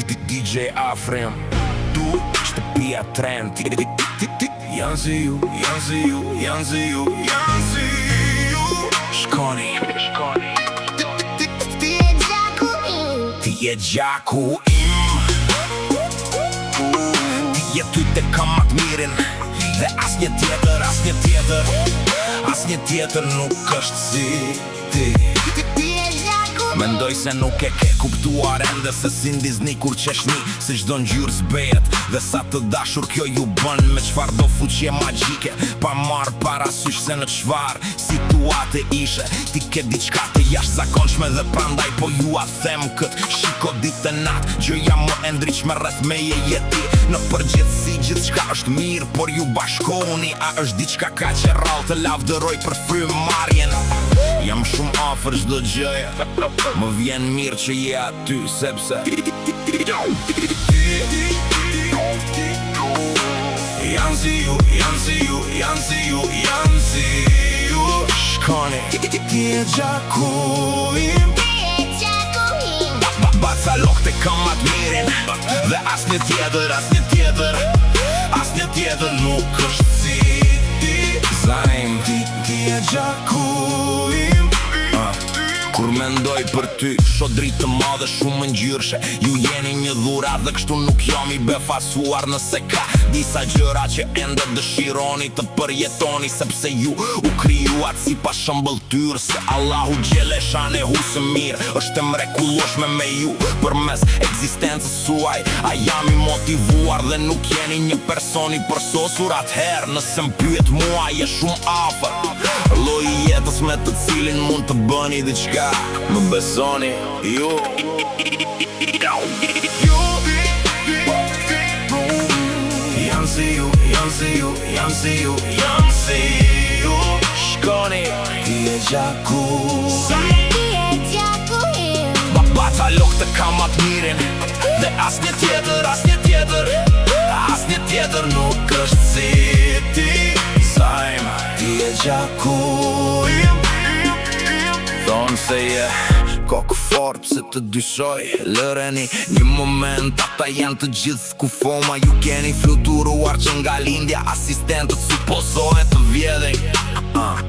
DJ Afrim Tu shtëpia trend Janë si ju, janë si ju, janë si ju, janë si ju Shkoni, shkoni. Ti je gjaku im. Ti je gjaku im. Ti je ty të kam ma t'mirin. Dhe asnjë tjetër, asnjë tjetër, asnjë tjetër nuk është si ti. Ti je gjaku im. Mendoj se nuk e ke kuptuar ende se si ndizni kur qeshni. Se çdo ngjyrë zbehet dhe sa të dashur kjo ju bën. Me çfarë do fuqie magjike, pa marrë parasysh se në çfarë situate ishe. Ti ke diçka të jashtëzakonshme dhe prandaj po jua them kët. Shiko ditë e natë, gjëja më e ndritshme rreth meje je ti. Në përgjithësi gjithçka është mirë, por ju bashkohuni. A është diçka kaq e rrallë të lavdëroj për frymëmarrjen? Jam shumë afër çdo gjëje. Më vjen mirë që je aty, sepse Janë si ju, janë si ju, janë si ju, janë si ju. Shkoni. Ti je gjaku im. Ti je gjaku im. Baca lok të kam ma t'mirin. Dhe asnjë tjetër, asnjë tjetër, asnjë tjetër nuk është si ti. Zaim, ti je gjaku im. Ah. Kur mendoj për ty, shoh dritë të madhe shumë ngjyrëshe. Ju jeni një dhuratë dhe kështu nuk jam i befasuar nëse ka disa gjëra që ende dëshironi të përjetoni, sepse ju u krijuat sipas shëmbëlltyrës së Allahu xheleshanehu së mirë. Është e mrekullueshme me ju përmes ekzistencës suaj. A jam i motivuar dhe nuk jeni një person i përsosur? Atëherë, nëse më pyet mua, je shumë afër. Lloji i jetës me të cilin mund të bëni diçka. Më besoni, ju. Ju Janë si ju, janë si ju, janë si ju, janë si ju. Shkoni. Ti je gjaku. Ti je gjaku im. Baca lok të kam ma t'mirin. Dhe asnjë tjetër, asnjë tjetër, asnjë tjetër nuk është si ti. Zaim, ti je gjaku im. Thonë se je kokë fort, pse të dyshoj? Lëreni një moment, ata janë të gjithë kufoma. Ju keni fluturuar që nga lindja. Asistentët supozohet të vjedhin. Ah.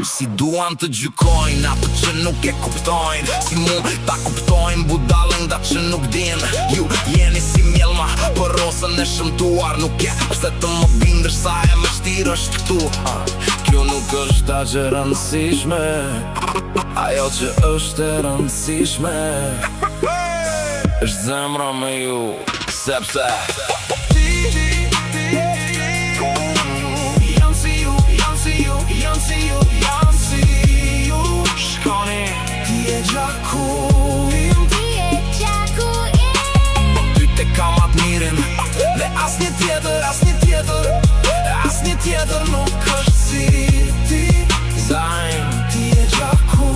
Si duan të gjykojnë atë që nuk e kuptojnë? Si mund ta kuptojnë budallën nga që nuk din? Ju jeni si mjellma për rosën e shëmtuar. Nuk e pse të më bindësh sa e vështirë është këtu. Ah. Kjo nuk është aq e rëndësishme. Ajo që është e rëndësishme është zemra me ju. Sepse Janë si ju, janë si ju, janë si ju, janë si ju. Shkoni. Ti je gjaku im. Ti je gjaku im. Ty të kam ma t'mirin. Dhe asnjë tjetër, asnjë tjetër, asnjë tjetër nuk është si ti. Zaim, ti je gjaku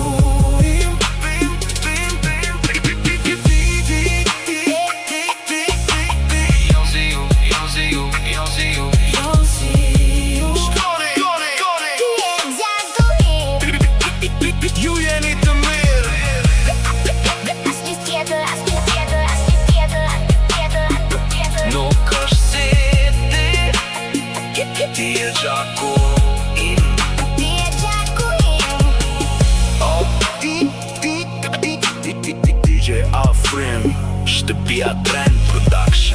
im. Bim, bim, bim. Ti, ti, ti, ti, ti, ti. Janë si ju, janë si ju, janë si ju, janë si ju. Shkoni, shkoni, shkoni. Ti je gjaku im. Ju jeni të mirë. Asnjë tjetër, asnjë tjetër, asnjë tjetër, tjetër, tjetër. Nuk është si ti. Ti je gjaku im. Ti je gjaku im. Oh, ti, ti, ti, ti, ti, ti, DJ Afrim, Shtëpia Trend Production.